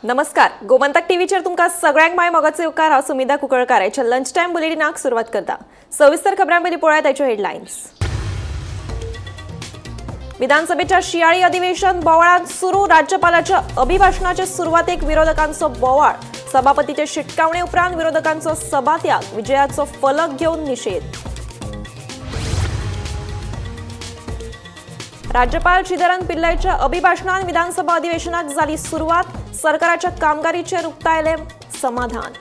नमस्कार, गोमंतक टीव्हीचेर तुमकां सगळ्यांक माय मोगाचो येवकार. हांव सुमिता कुंकळकार. आयच्या लंच टायम बुलेटिनाक सुरवात करता. सविस्तर खबरां पयलीं पळोवया ताच्यो हेडलायन्स. विधानसभेच्या शियाळी अधिवेशन बोवाळात सुरू. राज्यपालाच्या अभिभाषणाचे सुरवातेक विरोधकांचो बोवाळ. सभापतीचे शिटकावणे उपरांत विरोधकांचो सभात्याग. विजयाचो फलक घेवन निशेध. राज्यपाल श्रीधरन पिल्लईच्या अभिभाषणान विधानसभा अधिवेशनाक जाली सुरवात. सरकाराच्या कामगिरीचेर उक्तायले समाधान.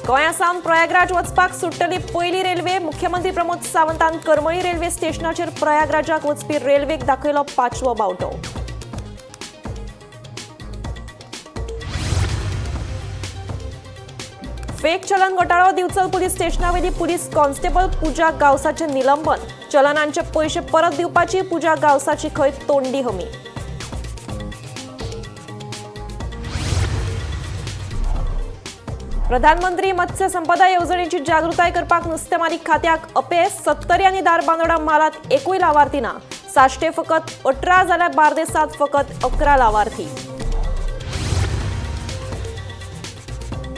गोंया सावन प्रयागराज वचपाक सुट्टली पयली रेल्वे. मुख्यमंत्री प्रमोद सावंतान करमळी रेल्वे स्टेशनाचेर प्रयागराजाक वचपी रेल्वेक दाखयलो पांचवो बावटो. फेक चलन घोटाळो. दिवचल पुलीस स्टेशनावेली पुलीस कॉन्स्टेबल पूजा गावसाचे निलंबन. चलनांचे पयशे परत दिवपाची पूजा गावसाची खंय तोंडी हमी. प्रधानमंत्री मत्स्य संपदा येवजणेची जागृताय करपाक नुस्तेमारी खात्याक अपेस. सत्तरी आनी धारबांदोडा म्हालांत एकूय लावार्थी ना. साश्टे फकत 18 जाल्यार बार्देसांत फकत 11 लावार्थी.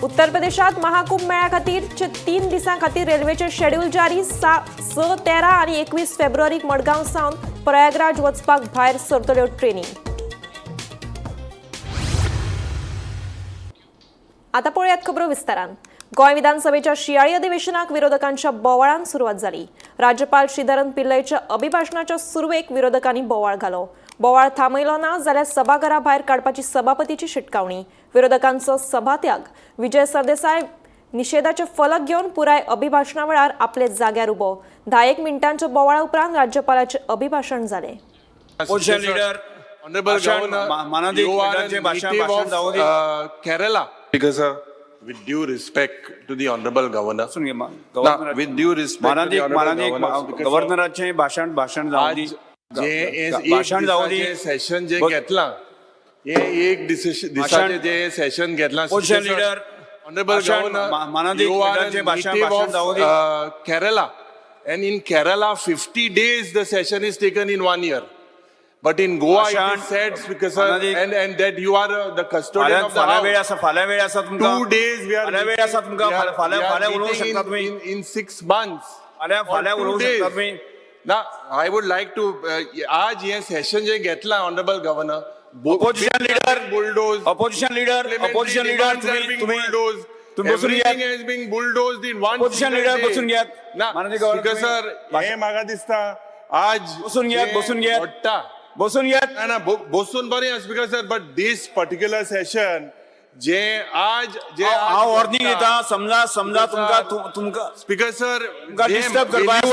उत्तर प्रदेशात महाकुंभ मेळ्या खातीर 3 दिसां खातीर रेल्वेचे शेड्यूल जारी. 6, 13 आनी 21 फेब्रुवारीक मडगांव सावन प्रयागराज वचपाक भायर सरतल्यो ट्रेनी. आता पळोवयात खबरो विस्तारान. गोंय विधानसभेच्या शियाळी अधिवेशनाक विरोधकांच्या बोवाळान सुरवात जाली. राज्यपाल श्रीधरन पिल्लईच्या अभिभाषणाच्या सुरवेक विरोधकांनी बोवाळ घालो. बोवाळ थांबयलो ना जाल्यार सभाघरा भायर काडपाची सभापतीची शिटकावणी. विरोधकांचो सभात्याग. विजय सरदेसाय निशेधाचे फलक घेवन पुराय अभिभाषणा वेळार आपले जाग्यार उबो. 10 एक मिनटांच्या बोवाळा उपरांत राज्यपालाचें अभिभाषण जालें. Opposition leader, Honorable भाषण, Governor, मानादीक you are a लीडरचे भाषण native भाषण of जाऊ दे. Kerala. Because, sir, with due respect to the Honorable Governor, बसून घे, ना, governor with due respect to the मानादीक Honorable मानादीक Governor, Speaker, sir, गव्हर्नराचे भाषण भाषण जाऊ दी. आज जे हे एक भाषण जाऊ दी. दिसाचें सेशन जे घेतलां, हे एक दिसाचें जे सेशन घेतलां, Opposition Speaker, sir, leader, Honorable भाषण, Governor, मानादीक you are a लीडरचे भाषण native भाषण of जाऊ दी. Kerala, and in Kerala, 50 days the session is taken in one year. But in Goa, it भाषण, is said, Speaker sir, मानादीक and that you are the custodian फाल्यां of the फाल्यां वेळ house. आसा, फाल्यां वेळ आसा तुमकां. 2 days we are फाल्यां वेळ आसा तुमकां. फाल्यां फाल्यां उलोवंक शकता तुमी. in 6 months. फाल्यां Or फाल्यां two उलोवंक days. शकता तुमी. ना, I would like to आज हे सेशन जे घेतला, honourable governor, Opposition leader, bulldoze, opposition leader, opposition leader, तुम्ही तुम्ही बुलडोज, तुम्ही बसून घेयात. Everything has been bulldozed in one Opposition single leader, day. बसून घेयात. ना, माननीय गव्हर्नर, स्पीकर तुम्ही सर, हे म्हाका दिसता आज बसून घेयात, जे बसून घेयात. घडटा. बसून घेयात. ना ना, बसून बरें, speaker sir, but this particular session जे आज जे हांव वॉर्निंग दिता. समजा समजा तुमकां तुमकां स्पीकर सर, तुमकां डिस्टर्ब करपाक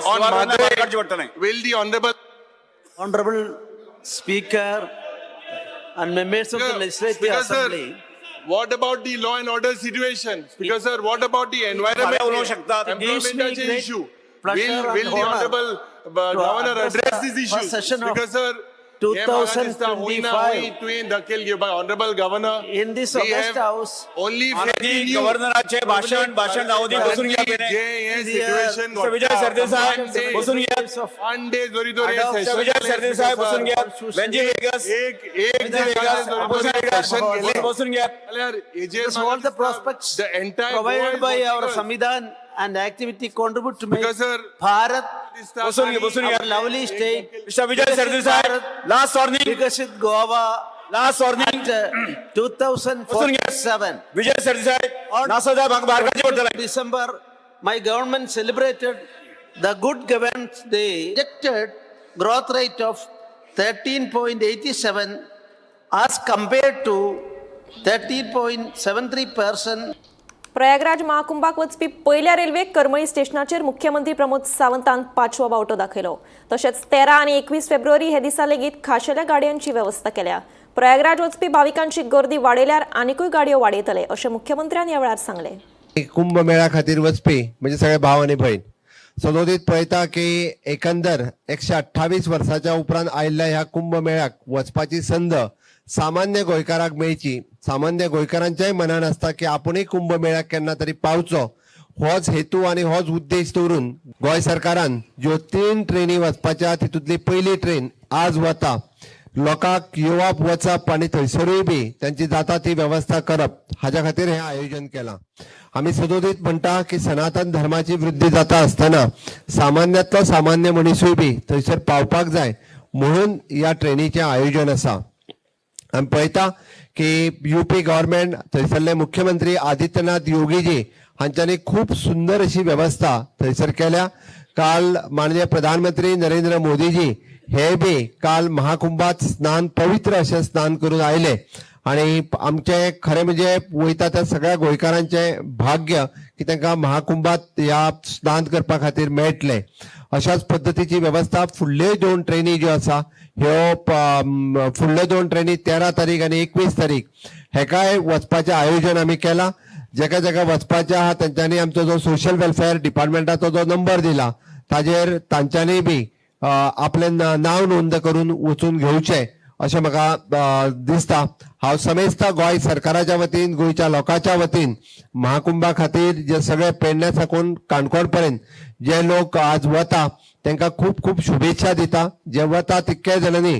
ऑन काडचें पडटलें. Will the honourable Honorable Speaker and members of the Legislative Speaker sir, Assembly, what about the law and order situation? Speaker sir, what about the environment? फाल्यां उलोवंक शकतात. It gives me Employment great issue. pleasure Will, and will the honor honorable to governor address address the this issue? first session of Speaker sir, हे म्हाका दिसता होय ना 2025. होय तुवें दखल घेवपाक, honorable governor. In this we august have house, only मानादीक गव्हर्नराचे भाषण भाषण जाऊ दी. बसून घ्या पहिले. जे हे situation Mr. Vijay Sardesai, बसून घ्यात. वन डे जरी तर हे Adopt session Vijay केलें, सरदेसाय, Speaker बसून sir, घेयात. बेंजी वेगस, एक एक Benjy Viegas, opposition leader, session केलें बसून घेयात. जाल्यार हेजेर This all the prospects the entire provided Goa by is our watching us. Samvidhan and activity contribute to make Because, sir, Bharat, दिसता बसून घे, बसून our घ्या. lovely state, mister Vijay Vikasit Sardesai, Bharat, last warning, Vikasit Goa last warning. at 2047. Vijay Sardesai, नासो जाय भायर काडचें पडटलें. December, my government celebrated the Good Governance Day, projected growth rate of 13.87 as compared to 13.73% Prayagraj महाकुंभाक वचपी पयल्या रेल्वेक करमळी स्टेशनाचेर मुख्यमंत्री प्रमोद सावंतान पांचवो बावटो दाखयलो. तशेंच 13 आनी 21 फेब्रुवारी हे दिसा लेगीत खाशेल्या गाडयांची वेवस्था केल्या. प्रयागराज वचपी भाविकांची गर्दी वाडयल्यार आनिकूय गाडयो वाडयतले अशें मुख्यमंत्र्यान ह्या वेळार सांगलें. कुंभमेळा खातीर वचपी म्हणजे सगळे भाव आनी भयण सदोदीत पळयता की एकंदर 128 वर्साच्या उपरांत आयिल्ल्या ह्या कुंभमेळ्याक वचपाची संद सामान्य गोंयकाराक मेळची. सामान्य गोंयकारांच्याय मनान आसता की आपुणूय कुंभमेळ्याक केन्ना तरी पावचो. होच हेतू आनी होच उद्देश दवरून गोंय सरकारान ज्यो तीन ट्रेनी वचपाच्या तितूंतली पयली ट्रेन आज वता. लोकांक येवप वचप आनी थंयसरूय बी तांची जाता ती वेवस्था करप हाज्या खातीर हें आयोजन केलां. आमी सदोदीत म्हणटा की सनातन धर्माची वृद्धी जाता आसतना सामान्यांतलो सामान्य मनिसूय बी थंयसर पावपाक जाय म्हणून ह्या ट्रेनीचें आयोजन आसा. आमी पळयता की युपी गव्हर्मेंट, थंयसरले मुख्यमंत्री आदित्यनाथ योगीजी हांच्यांनी खूब सुंदर अशी वेवस्था थंयसर केल्या. काल माननीय प्रधानमंत्री नरेंद्र मोदीजी हे बी काल महाकुंभात स्नान, पवित्र अशें स्नान करून आयले आनी आमचें खरें म्हणजे वयता त्या सगळ्या गोंयकारांचें भाग्य की तांकां महाकुंभात ह्या स्नान करपा खातीर मेळटलें. अशाच पद्दतीची वेवस्था फुडल्यो दोन ट्रेनी ज्यो आसा ह्यो फुडल्यो दोन ट्रेनी 13 तारीख आनी 21 तारीख हेकाय वचपाचें आयोजन आमी केलां. जेका जेका वचपाचें आहा तेंच्यांनी आमचो जो सोशल वेलफेअर डिपार्टमेंटाचो जो नंबर दिला ताजेर तांच्यांनी बी आपलें नांव नोंद करून वचून घेवचें अशें म्हाका दिसता. हांव समेस्त गोंय सरकाराच्या वतीन, गोंयच्या लोकांच्या वतीन महाकुंभा खातीर जे सगळे पेडण्या साकून काणकोण पर्यंत जे लोक आज वता तांकां खूब खूब शुभेच्छा दिता. जे वता तितके जाणांनी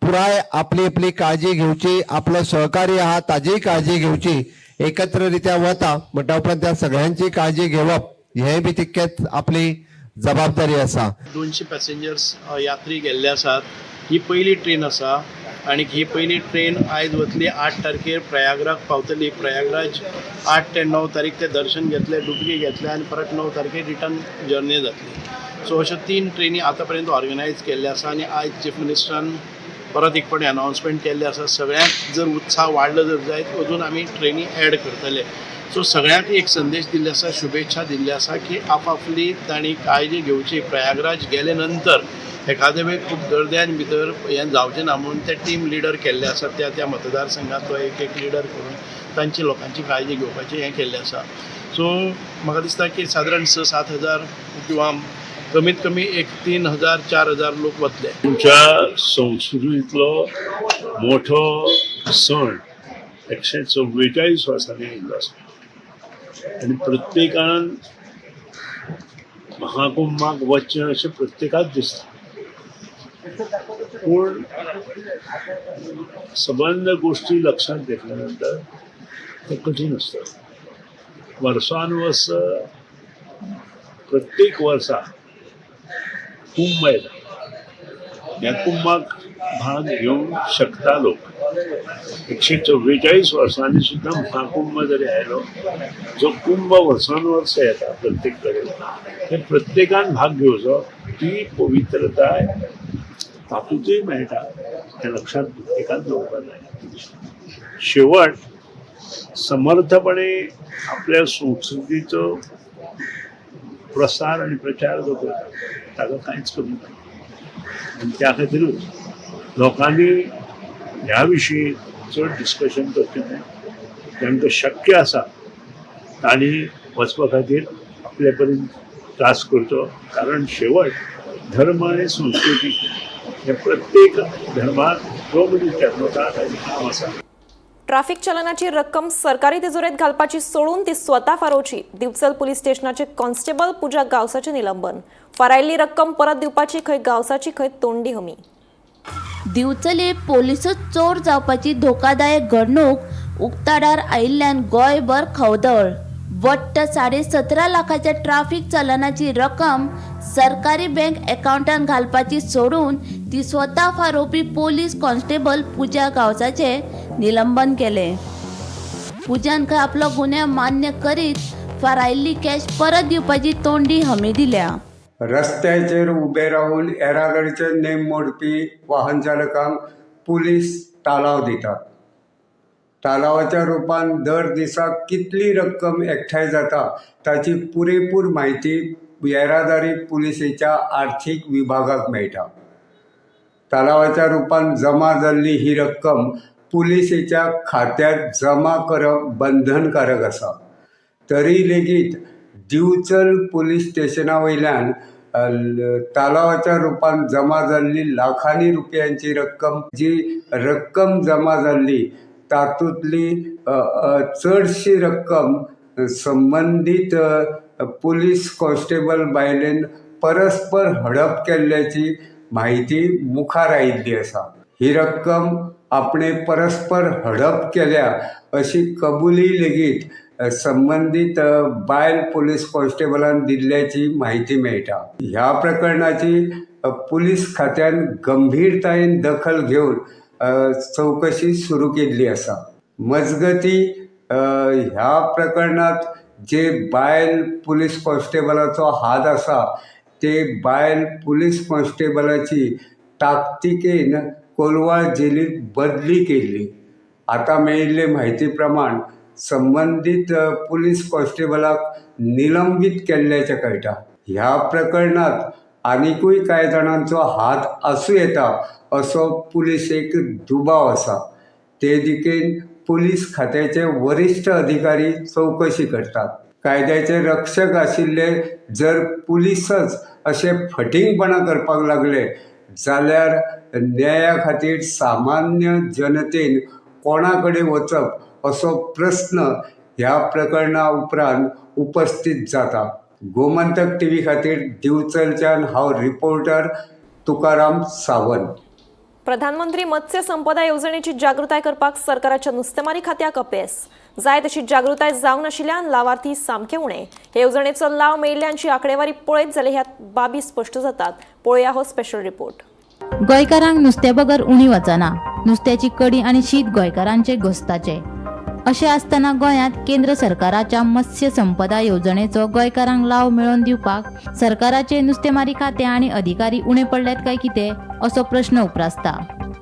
पुराय आपली आपली काळजी घेवची, आपलो सहकारी आहा ताजीय काळजी घेवची. एकत्र रित्या वता म्हणटा उपरांत त्या सगळ्यांची काळजी घेवप हें बी तितकेच आपली जबाबदारी आसा. 200 पॅसेंजर्स यात्री गेल्ले आसात. ही पयली ट्रेन आसा आनी ही पयली ट्रेन आयज वतली, 8 तारखेर प्रयागराज पावतली. प्रयागराज 8 ते 9 तारीख ते दर्शन घेतले, डुबकी घेतले आनी परत 9 तारखेर रिटर्न जर्नी जातली. सो अश्यो 3 ट्रेनी आतां पर्यंत ऑर्गनायज केल्ले आसा आनी आयज चीफ मिनिस्टरान परत एक फावटी अनावन्समेंट केल्लें आसा. सगळ्यांक जर उत्साह वाडलो जर जायत अजून आमी ट्रेनी एड करतले. सो सगळ्यांक एक संदेश दिल्ले आसा, शुभेच्छा दिल्ली आसा की आपापली तांणी काळजी घेवची. प्रयागराज गेले नंतर एखादे वेळ खूब गर्द्यान भितर हें जावचें ना म्हणून ते टीम लिडर केल्ले आसा. त्या त्या मतदारसंघात तो एक एक लिडर करून तांची लोकांची काळजी घेवपाची हें केल्लें आसा. सो म्हाका दिसता की सादारण 6-7 हजार किंवा कमीत कमी एक 3 हजार 4 हजार लोक वतले. आमच्या संस्कृतींतलो मोठो सण 144 वर्सांनी आयिल्लो आसा आनी प्रत्येकान महाकुंभाक वचचें अशें प्रत्येकाक दिसता, पूण सबंद गोष्टी लक्षात घेतल्या नंतर ते कठीण आसता. वर्सानुवर्स प्रत्येक वर्सा कुंभ येता. ह्या कुंभाक भाग घेवंक शकता लोक. 144 वर्सांनी सुद्दां महाकुंभ जरी आयलो, जो कुंभ वर्सानुवर्स येता प्रत्येक कडेन, ते प्रत्येकान भाग घेवचो. ती पवित्रताय तातूंतय मेळटा हें लक्षात प्रत्येकान दवरपाक जाय. शेवट समर्थपणे आपल्या संस्कृतीचो प्रसार आनी प्रचार जो करता ताका कांयच कमी ना आनी त्या खातीरूच लोकांनी ह्या विशीं चड डिस्कशन करचें न्हय. तांकां शक्य आसा तांणी वचपा खातीर आपले परीन त्रास करचो, कारण शेवट धर्म आनी संस्कृती हे प्रत्येक धर्मात जो मनीस जन्मता ताजें काम आसा. ट्राफिक चलनाची रक्कम सरकारी तिजोरेत घालपाची सोडून ती स्वतः फारोवची. दिवचल पोलीस स्टेशनाचे कॉन्स्टेबल पूजा गावसाचे निलंबन. फारायल्ली रक्कम परत दिवपाची खंय गावसाची खंय तोंडी हमी. दिवचले पोलिसूच चोर जावपाची धोकादायक घडणूक उक्ताडार आयिल्ल्यान गोंयभर खवदळ. वट्ट 17.5 लाखाच्या ट्राफिक चलनाची रक्कम सरकारी बँक अकाउंटात घालपाची सोडून ती स्वता फारोवपी पोलीस कॉन्स्टेबल पूजा गांवसाचे निलंबन केले. पूजान खंय आपलो गुन्यांव मान्य करीत फारायल्ली कॅश परत दिवपाची तोंडी हमी दिल्या. रस्त्याचेर उबे रावन येरादारीचे नेम मोडपी वाहन चालकांक पुलीस तालांव दितात. तालांवाच्या रुपान दर दिसाक कितली रक्कम एकठांय जाता ताची पुरेपूर म्हायती येरादारी पुलिसेच्या आर्थीक विभागाक मेळटा. तालांवाच्या रुपान जमा जाल्ली ही रक्कम पुलिसेच्या खात्यांत जमा करप बंधनकारक आसा. तरी लेगीत दिवचल पुलीस स्टेशना वयल्यान तालांवाच्या रुपान जमा जाल्ली लाखांनी रुपयांची रक्कम, जी रक्कम जमा जाल्ली तातूंतली चडशी रक्कम संबंदीत पुलीस कॉन्स्टेबल बायलेन परस्पर हडप केल्ल्याची म्हायती मुखार आयिल्ली आसा. ही रक्कम आपणे परस्पर हडप केल्या अशी कबुली लेगीत संबंदीत बायल पुलीस कॉन्स्टेबलान दिल्ल्याची म्हायती मेळटा. ह्या प्रकरणाची पुलीस खात्यान गंभीरतायेन दखल घेवन चवकशी सुरू केल्ली आसा. मजगती ह्या प्रकरणांत जे बायल पुलीस कॉन्स्टेबलाचो हात आसा ते बायल पुलीस कॉन्स्टेबलाची ताकतिकेन कोलवाळ जेलींत बदली केल्ली. आतां मेळिल्ले म्हायती प्रमाण संबंदीत पुलीस कॉन्स्टेबलाक निलंबीत केल्ल्याचें कळटा. ह्या प्रकरणांत आनिकूय कांय जाणांचो हात आसूं येता असो पुलिसेक दुबाव आसा. ते दिकेन पुलीस खात्याचे वरिश्ठ अधिकारी चवकशी करतात. कायद्याचे रक्षक आशिल्ले जर पुलिसच अशे फटींगपणां करपाक लागले जाल्यार न्याया खातीर सामान्य जनतेन कोणा कडेन वचप असो प्रस्न ह्या प्रकरणा उपरांत उपस्थीत जाता. गोमंतक टीव्ही खातीर दिवचलच्यान हांव रिपोर्टर तुकाराम सावंत. प्रधानमंत्री मत्स्य संपदा येवजणेची जागृताय करपाक सरकाराच्या नुस्तेमारी खात्याक अपेस. जाय तशी जागृताय जावंक नाशिल्ल्यान लावार्थी सामके उणे. हे येवजणेचो लाव मेळिल्ल्यांची आंकडेवारी पळयत जाल्यार ह्या बाबी स्पश्ट जातात. पळोवया हो स्पेशल रिपोर्ट. गोंयकारांक नुस्त्या बगर उणी वचना. नुस्त्याची कडी आनी शीत गोंयकारांचे घोस्ताचे. अशें आसतना गोंयांत केंद्र सरकाराच्या मत्स्य संपदा येवजणेचो गोंयकारांक लाव मेळोवन दिवपाक सरकाराचे नुस्तेमारी खातें आनी अधिकारी उणे पडल्यात काय कितें असो प्रश्न उप्रासता.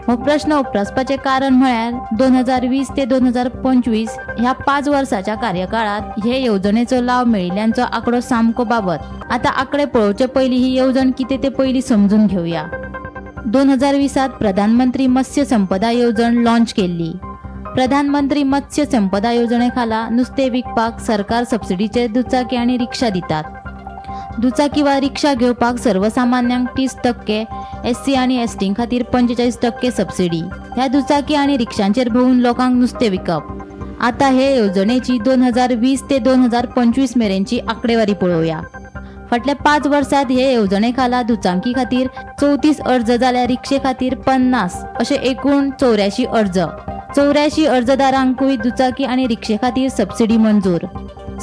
हो प्रश्न उप्रासपाचें कारण म्हळ्यार 2020 ते 2025 ह्या 5 वर्साच्या कार्यकाळांत हे येवजणेचो लाव मेळिल्ल्यांचो आंकडो सामको बाबत. आतां आंकडे पळोवचे पयलीं ही येवजण कितें तें पयलीं समजून घेवया. 2020त प्रधानमंत्री मत्स्य संपदा येवजण लॉन्च केल्ली. प्रधानमंत्री मत्स्य संपदा येवजणे खाला नुस्तें विकपाक सरकार सबसिडीचेर दुचाकी आनी रिक्षा दितात. दुचाकी वा रिक्षा घेवपाक सर्वसामान्यांक 30%, एससी आनी एसटी खातीर 45% सबसिडी. ह्या दुचाकी आनी रिक्षांचेर भोंवून लोकांक नुस्तें विकप. आतां हे येवजणेची 2020 ते 2025 मेरेनची आंकडेवारी पळोवया. फाटल्या 5 वर्सांत हे येवजणे खाला दुचाकी खातीर 34 अर्ज जाल्यार रिक्षे खातीर 50 अशे एकूण 84 अर्ज. 84 अर्जदारांकूय दुचाकी आनी रिक्षे खातीर सबसिडी मंजूर.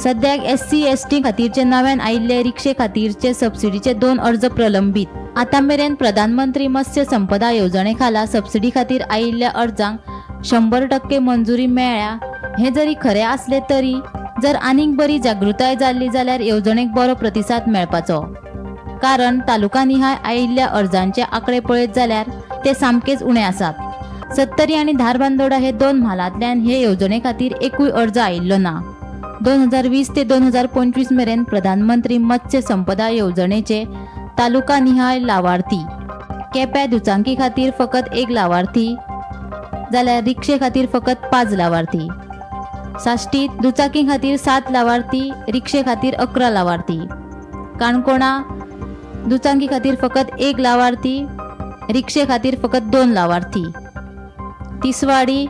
सद्याक एससी एसटी खातीरचे नव्यान आयिल्ले रिक्षे खातीरचे सबसिडीचे 2 अर्ज प्रलंबीत. आतां मेरेन प्रधानमंत्री मत्स्य संपदा येवजणे खाला सबसिडी खातीर आयिल्ल्या अर्जांक 100% मंजुरी मेळ्ळ्या हें जरी खरें आसलें तरी जर आनीक बरी जागृताय जाल्ली जाल्यार येवजणेक बरो प्रतिसाद मेळपाचो. कारण तालुका निहाय आयिल्ल्या अर्जांचे आंकडे पळयत जाल्यार ते सामकेच उणे आसात. सत्तरी आनी धारबांदोडा हे 2 म्हालांतल्यान हे येवजणे खातीर एकूय अर्ज आयिल्लो ना. 2020 ते 2025 मेरेन प्रधानमंत्री मत्स्य संपदा येवजणेचे तालुका निहाय लावार्थी केप्यां दुचाकी खातीर फकत 1 लावार्थी जाल्यार रिक्षे खातीर फकत 5 लावार्थी. साश्टीत दुचाकी खातीर 7 लावार्थी, रिक्षे खातीर 11 लावार्थी. काणकोणा दुचाकी खातीर फकत 1 लावार्थी, रिक्षे खातीर फकत 2 लावार्थी. तिसवाडी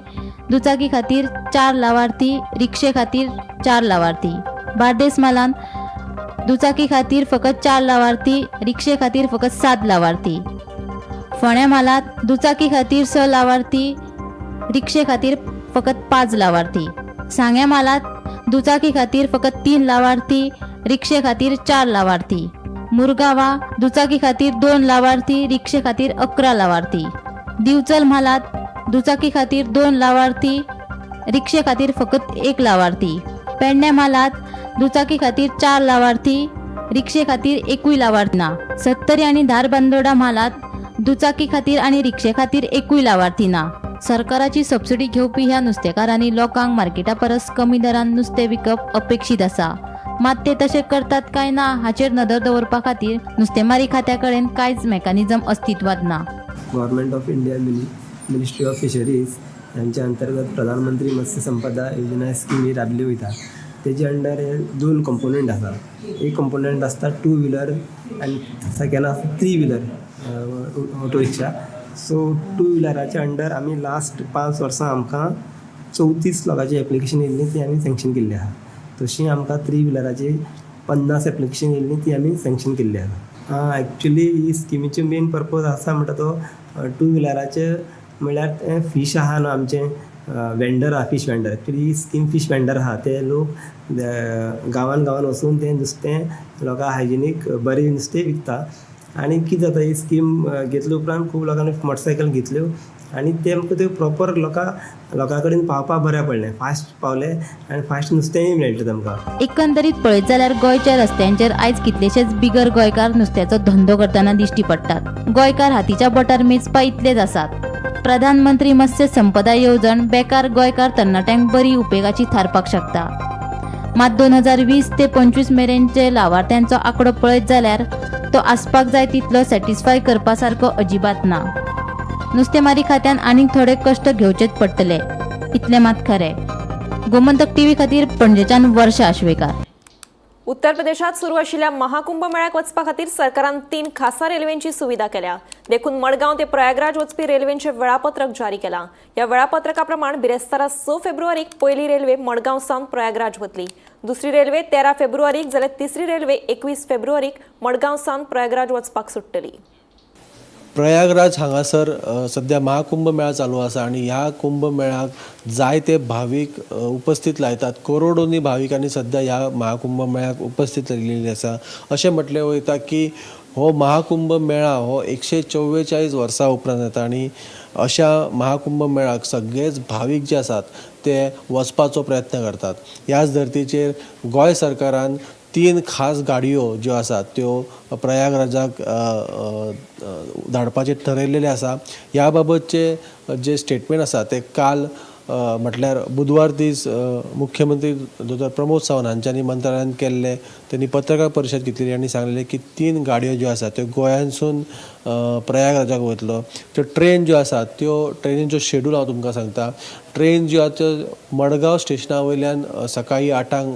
दुचाकी खातीर 4 लावार्थी, रिक्षे खातीर 4 लावार्थी. बार्देस म्हालांत दुचाकी खातीर फकत 4 लावार्थी, रिक्षे खातीर फकत 7 लावार्थी. फोंड्या म्हालांत दुचाकी खातीर 6 लावार्थी, रिक्षे खातीर फकत 5 लावार्थी. सांग्या म्हालांत दुचाकी खातीर फकत 3 लावार्थी, रिक्षे खातीर 4 लावार्थी. मुरगांवा दुचाकी खातीर 2 लावार्थी, रिक्षे खातीर 11 लावार्थी. दिवचल म्हालांत दुचाकी खातीर 2 लावार्थी, रिक्षे खातीर फकत 1 लावार्थी. पेडणे म्हालांत दुचाकी खातीर 4 लावार्थी, रिक्षे खातीर 1 लावार्थी ना. सत्तरी आनी धारबांदोडा म्हालांत दुचाकी खातीर आनी रिक्षे खातीर 1 लावार्थी ना. सरकाराची सबसिडी घेवपी ह्या नुस्तेकारांनी लोकांक मार्केटा परस कमी दरान नुस्तें विकप अपेक्षीत आसा. मात ते तशें करतात काय ना हाचेर नदर दवरपा खातीर नुस्तेमारी खात्या कडेन कांयच मेकॅनिझम अस्तित्वात ना. Government of India, Ministry of Fisheries यांच्या अंतर्गत प्रधानमंत्री मत्स्य संपदा योजना स्कीम ही राबयली वयता. तेजे अंडर हे 2 कंपोनंट आसा. एक कंपोनंट आसता टू व्हिलर आनी सेकंड आसता three wheeler auto rickshaw. So two व्हिलराच्या under आमी लास्ट 5 वर्सां आमकां 34 लोकांची एप्लिकेशन येयल्ली, ती आमी सँक्शन केल्ली आसा. तशी आमकां थ्री व्हिलराची 50 एप्लिकेशन येयल्लीं, ती आमी सँक्शन केल्ली आसा. एक्चुली ही स्किमीचे मेन पर्पज आसा म्हणटा तो टू व्हिलराचे, म्हणल्यार तें फीश आहा न्हू, आमचें वेंडर आहा, फीश वेंडर. एक्चुली ही स्कीम फीश वेंडर आहा, ते लोक गांवान गांवान वचून तें नुस्तें लोकांक हायजिनीक बरें नुस्तें विकता. आनी कितें जाता, ही स्कीम घेतले उपरांत खूब लोकांनी मोटरसायकल घेतल्यो आनी तेमकां त्यो प्रोपर लोकां कडेन पावपाक बऱ्याक पडलें, फास्ट पावले आनी फास्ट नुस्तेंय मेळटा तांकां. एकंदरीत पळयत जाल्यार गोंयच्या रस्त्यांचेर आयज कितलेशेच बिगर गोंयकार नुस्त्याचो धंदो करतना दिश्टी पडटात. गोंयकार हातीच्या बोटार मेजपा इतलेच आसात. प्रधानमंत्री मत्स्य संपदा येवजण बेकार गोंयकार तरणाट्यांक बरी उपेगाची थारपाक शकता. मात 2020 ते 25 मेरेनचे लावार्थ्यांचो आंकडो पळयत जाल्यार तो आसपाक जाय तितलो सॅटिस्फाय करपा सारको अजिबात ना. नुस्तेमारी खात्यान आनीक थोडे कश्ट घेवचेच पडटले, इतलें मात खरें. गोमंतक टीव्ही खातीर पणजेच्यान वर्षा आश्वेकार. उत्तर प्रदेशात सुरू आशिल्ल्या महाकुंभ मेळ्याक वचपा खातीर सरकारान तीन खासा रेल्वेंची सुविधा केल्या. देखून मडगांव ते प्रयागराज वचपी रेल्वेंचे वेळापत्रक जारी केलां. ह्या वेळापत्रका प्रमाण बिरेस्तारा 6 फेब्रुवारीक पयली रेल्वे मडगांव सावन प्रयागराज वतली. दुसरी रेल्वे 13 फेब्रुवारीक जाल्यार तिसरी रेल्वे 21 फेब्रुवारीक मडगांव सावन प्रयागराज वचपाक सुट्टली. प्रयागराज हांगासर सद्या महाकुंभ मेळा चालू आसा आनी ह्या कुंभ मेळाक जायते भावीक उपस्थित लायतात. करोडोंनी भाविकांनी सद्या ह्या महाकुंभ मेळाक उपस्थित लायिल्ली आसा. अशें म्हटलें वयता की हो महाकुंभ मेळा हो 144 वर्सां उपरांत येता आनी अशा महाकुंभ मेळाक सगळेच भावीक जे आसात ते वचपाचो प्रयत्न करतात. ह्याच धर्तीचेर गोंय सरकारान तीन खास गाडयो ज्यो आसात त्यो प्रयागराजाक धाडपाचें ठरयलेलें आसा. ह्या बाबतचे जे स्टेटमेंट आसा ते काल, म्हटल्यार बुधवार दीस, मुख्यमंत्री दोतोर प्रमोद सावंत हांच्यांनी मंत्रालयान केल्ले. त्यांनी पत्रकार परिशद घेतलेली आनी सांगलेले की तीन गाडयो ज्यो आसा त्यो गोंयांसून प्रयागराजाक वयतलो. त्यो ट्रेन ज्यो आसा, त्यो ट्रेनींचो शेड्यूल हांव तुमकां सांगता. ट्रेन ज्यो आहा त्यो मडगांव स्टेशना वयल्यान सकाळीं 8ांक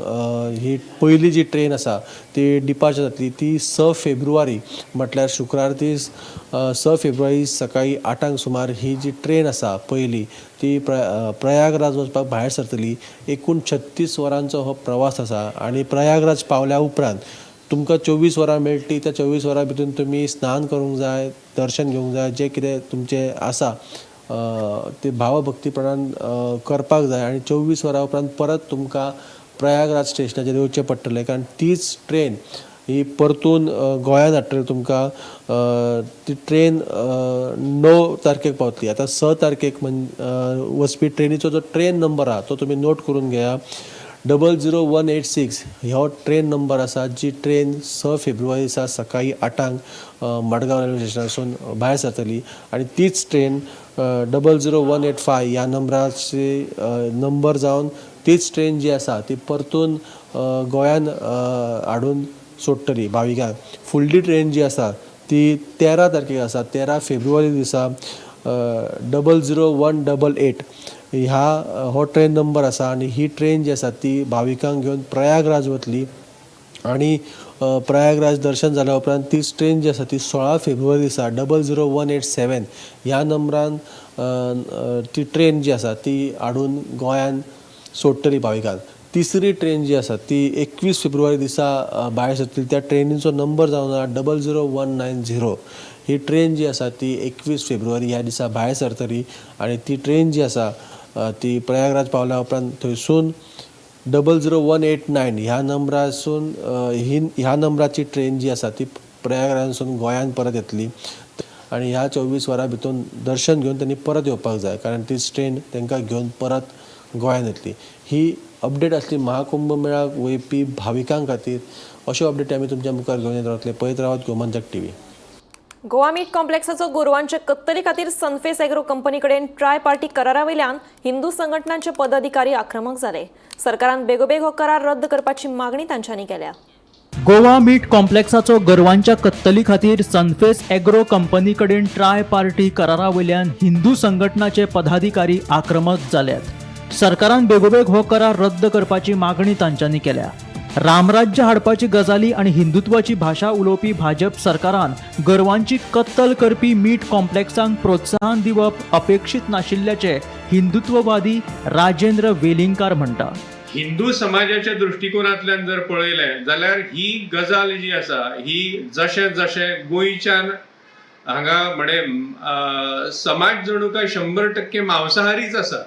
ही पयली जी ट्रेन आसा ती डिपार्चर जातली. ती 6 फेब्रुवारी, म्हटल्यार शुक्रार दीस, 6 फेब्रुवारी सकाळीं 8ांक सुमार ही जी ट्रेन आसा पयली ती प्रयागराज वचपाक भायर सरतली. एकूण 36 वरांचो हो प्रवास आसा आनी प्रयागराज पावल्या उपरांत तुमकां 24 वरां मेळटली. त्या 24 वरां भितून तुमी स्नान करूंक जाय, दर्शन घेवंक जाय, जें कितें तुमचें आसा ते भावभक्तीपणान करपाक जाय आनी 24 वरां उपरांत परत तुमकां प्रयागराज स्टेशनाचेर येवचें पडटलें, कारण तीच ट्रेन ही परतून गोंयांत हाडटली तुमकां. ती ट्रेन 9 तारखेक पावतली. आतां 6 तारखेक वचपी ट्रेनीचो जो ट्रेन नंबर आहा तो तुमी नोट करून घेया. 00186 हो ट्रेन नंबर आसा, जी ट्रेन 6 फेब्रुवारी दिसा सकाळीं 8ांक मडगांव रेल्वे स्टेशनासून भायर सरतली आनी तीच ट्रेन 00185 ह्या नंबराची नंबर जावन तीच ट्रेन जी आसा ती परतून गोंयान हाडून सोडटली भाविकांक. फुडली ट्रेन जी आसा ती 13 तारखेक आसा. 13 फेब्रुवारी दिसा 00188 ह्या हो ट्रेन नंबर आसा आनी ही ट्रेन जी आसा ती भाविकांक घेवन प्रयागराज वतली आनी प्रयागराज दर्शन जाल्या उपरांत तीच ट्रेन जी आसा ती 16 फेब्रुवारी दिसा 00187 ह्या नंबरान ती ट्रेन जी आसा ती हाडून गोंयान सोडटली भाविकांक. तिसरी ट्रेन जी आसा ती 21 फेब्रुवारी दिसा भायर सरतली. त्या ट्रेनीचो नंबर जावन आसा 00190. ही ट्रेन जी आसा ती 21 फेब्रुवारी ह्या दिसा भायर सरतली आनी ती ट्रेन जी आसा ती प्रयागराज पावल्या उपरांत थंयसून 00189 ह्या नंबरासून ही ह्या नंबराची ट्रेन जी आसा ती प्रयागराजासून गोंयांत परत येतली आनी ह्या 24 वरां भितर दर्शन घेवन त्यांनी परत येवपाक जाय, कारण तीच ट्रेन तांकां घेवन परत गोंयांत येतली. ही अपडेट आसली महाकुंभ मेळाक वयपी भाविकां खातीर. अश्यो अपडेट आमी तुमच्या मुखार घेवन येत रावतले. पळयत रावात गोमंतक टीव्ही. गोवा मीट कॉम्प्लेक्साचो गोरवांचे कत्तली खातीर सनफेस एग्रो कंपनी कडेन ट्राय पार्टी करारा वयल्यान हिंदू संघटनांचे पदाधिकारी आक्रमक जाले. सरकारान बेगोबेग हो करार रद्द करपाची मागणी तांच्यांनी केल्या. गोवा मीट कॉम्प्लेक्साचो गोरवांच्या कत्तली खातीर सनफेस एग्रो कंपनी कडेन ट्राय पार्टी करारा वयल्यान हिंदू संघटनाचे पदाधिकारी आक्रमक जाल्यात. सरकारान बेगोबेग हो करार रद्द करपाची मागणी तांच्यांनी केल्या. रामराज्य हाडपाची गजाली आनी हिंदुत्वाची भाशा उलोवपी भाजप सरकारान गोरवांची कत्तल करपी मीट कॉम्प्लेक्सांक प्रोत्साहन दिवप अपेक्षीत नाशिल्ल्याचें हिंदुत्ववादी राजेंद्र वेलिंगकार म्हणटा. हिंदू समाजाच्या दृश्टिकोनांतल्यान जर पळयलें जाल्यार ही गजाल जी आसा ही जशें जशें गोंयच्यान हांगा म्हणे समाज जणू काय 100% मांसाहारीच आसा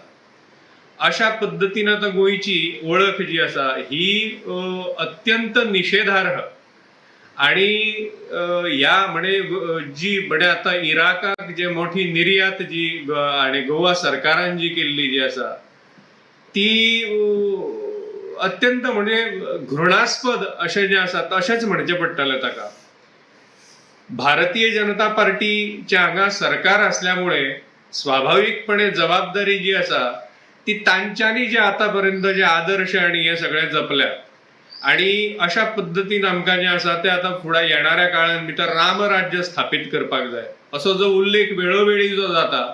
अशा पद्दतीन आतां गोंयची वळख जी आसा ही अत्यंत निशेधार्ह. आणि ह्या म्हणे जी म्हणे आतां इराकाक जे मोठी निर्यात जी आणि गोवा सरकारान जी केल्ली जी आसा ती अत्यंत म्हणजे घृणास्पद अशें जें आसा तशेंच म्हणचें पडटलें ताका. भारतीय जनता पार्टीचें हांगा सरकार आसल्या मुळे स्वाभावीकपणे जबाबदारी जी आसा ती तांच्यांनी जे आतां पर्यंत जे आदर्श आनी हे सगळे जपल्यात आनी अशा पद्दतीन आमकां जें आसा तें आतां फुडें येणाऱ्या काळान भितर रामराज्य स्थापीत करपाक जाय असो जो उल्लेख वेळोवेळी जो जाता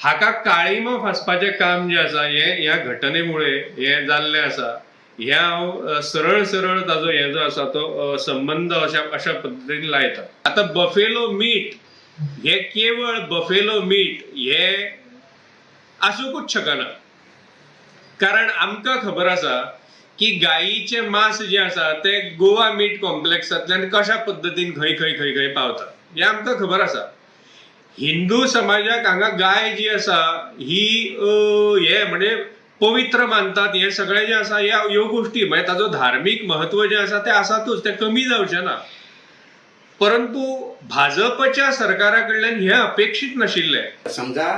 हाका काळीमा फासपाचें काम जें आसा हें ह्या घटनेमुळे हें जाल्लें आसा. हें हांव सरळ सरळ ताजो हे जो आसा तो संबंद अशा अशा पद्दतीन लायता. आतां बफेलो मीट हे केवळ बफेलो मीट हे आसूंकूच शकना, कारण आमकां खबर आसा की गायीचें मांस जें आसा तें गोवा मीट कॉम्प्लेक्सांतल्यान कशा पद्दतीन खंय खंय खंय खंय पावता हें आमकां खबर आसा. हिंदू समाजाक हांगा गाय जी आसा ही हे म्हणजे पवित्र मानतात, हें सगळें जें आसा ह्या ह्यो गोश्टी म्हणजे ताजो धार्मीक म्हत्व जें आसा तें आसातूच, तें कमी जावचें ना. परंतु भाजपच्या सरकारा कडल्यान हें अपेक्षीत नाशिल्लें. समजा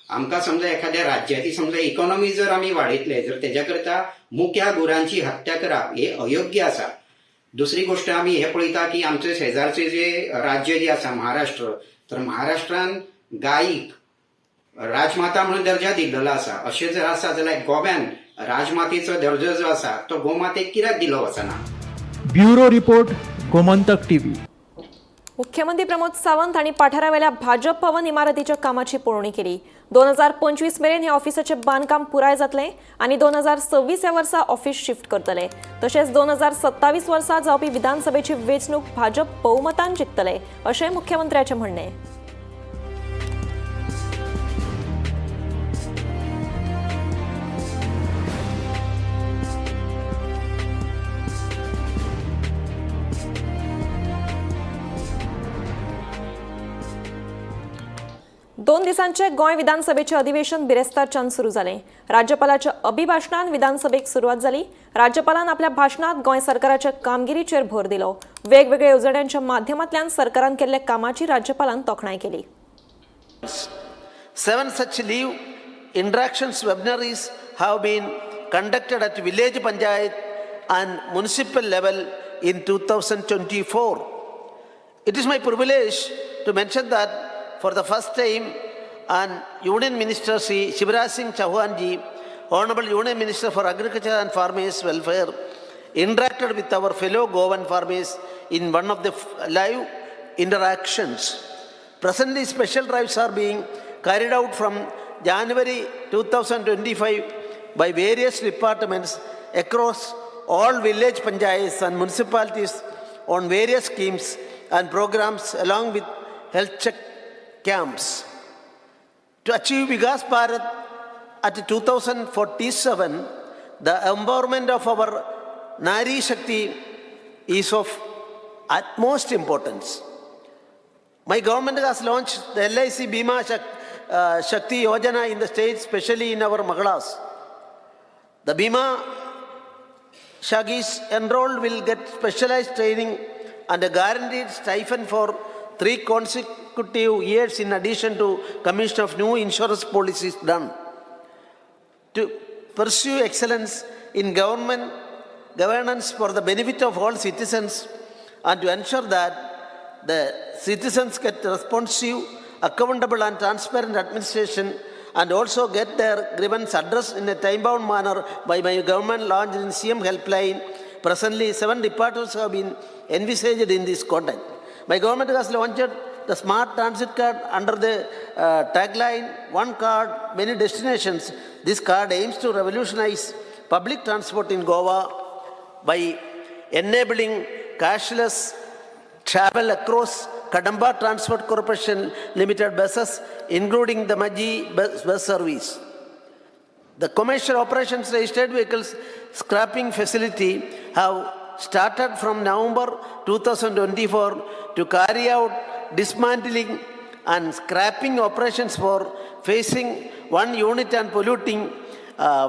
आमकां समजा एखाद्या राज्याची समजा इकॉनॉमी जर आमी वाडयतले जर तेज्या करता मुक्या गुरांची हत्या करप हे अयोग्य आसा. दुसरी गोष्ट आमी हे पळयता की आमचे शेजारचे जे राज्य जे आसा महाराष्ट्र, तर महाराष्ट्रान गायीक राजमाता म्हणून दर्जा दिल्लो आसा. अशें जर आसा जाल्यार गोव्यान राजमातेचो दर्जो जो आसा तो गोमातेक कित्याक दिलो वचना. Bureau report, Gomantak TV. मुख्यमंत्री प्रमोद सावंत हांणी पठारावेल्या भाजप भवन इमारतीच्या कामाची पळोवणी केली. 2025 मेरेन हे ऑफिसाचें बांदकाम पुराय जातलें आनी 2026 ह्या वर्सा ऑफिस शिफ्ट करतले. तशेंच 2027 वर्सा जावपी विधानसभेची वेंचणूक भाजप बहुमतान जिखतले अशें मुख्यमंत्र्याचें म्हणणें. दोन दिसांचे गोंय विधानसभेचे अधिवेशन बिरेस्तारच्यान सुरू जालें. राज्यपालाच्या अभिभाशणान विधानसभेक सुरवात जाली. राज्यपालान आपल्या भाशणांत गोंय सरकाराच्या कामगिरीचेर भर दिलो. वेगवेगळ्या येवजण्यांच्या माध्यमांतल्यान सरकारान केल्ल्या कामाची राज्यपालान तोखणाय केली. 7 such leave interactions webinars have been conducted at village panchayat and municipal level in 2024. It is my privilege to mention that for the first time, and Union Minister Sri Shivraj Singh Chauhan ji, Honorable Union Minister for Agriculture and Farmers Welfare, interacted with our fellow Goan farmers in one of the live interactions. Presently, special drives are being carried out from January 2025 by various departments across all village panchayats and municipalities on various schemes and programs along with health check camps. To achieve Vikas Bharat at 2047, the empowerment of our Nari Shakti is of utmost importance. My government has launched the LIC Bima Shakti Yojana in the state, especially in our Magalas. The Bima Shagis enrolled will get specialized training and a guaranteed stipend for 3 consecutive years in addition to commission of new insurance policies done. To pursue excellence in government governance for the benefit of all citizens and to ensure that the citizens get responsive, accountable and transparent administration and also get their grievance addressed in a time-bound manner by my government launched in CM helpline. Presently, 7 departments have been envisaged in this context. My government has launched the smart transit card under the tagline, one card, many destinations. This card aims to revolutionize public transport in Goa by enabling cashless travel across Kadamba Transport Corporation Limited buses, including the Maji bus service. The commercial operations registered vehicles scrapping facility have started from November 2024 to carry out dismantling and scrapping operations for facing one unit and polluting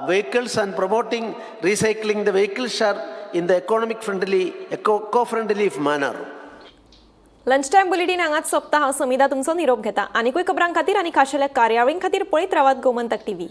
vehicles and promoting recycling the vehicles are in the economic friendly, eco-friendly manner. Lunch time bulletin हांगाच सोंपता. हांव समिधा तुमचो निरोप घेता. आनिकूय खबरां खातीर आनी खाशेल्या कार्यावळीं खातीर पळयत रावात Gomantak TV.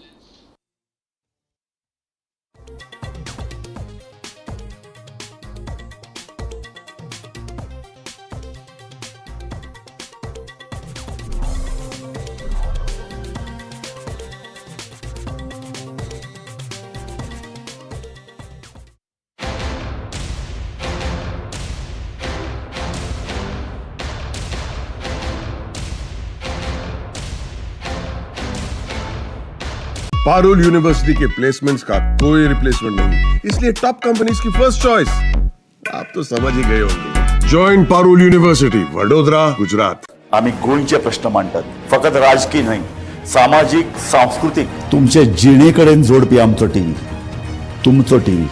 Parul university K placements का कोई रिप्लेसमेंट नहीं, इसलिए टॉप कंपनीज की फर्स्ट चॉइस। आप तो समझ ही गए होंगे। Join Parul university, Vadodara, Gujarat. आमी गोंयचे प्रश्न मांडटात, फकत राजकीय न्हय, सामाजीक, सांस्कृतीक, तुमचे जिणे कडेन जोडपी आमचो टीव्ही, तुमचो टीव्ही।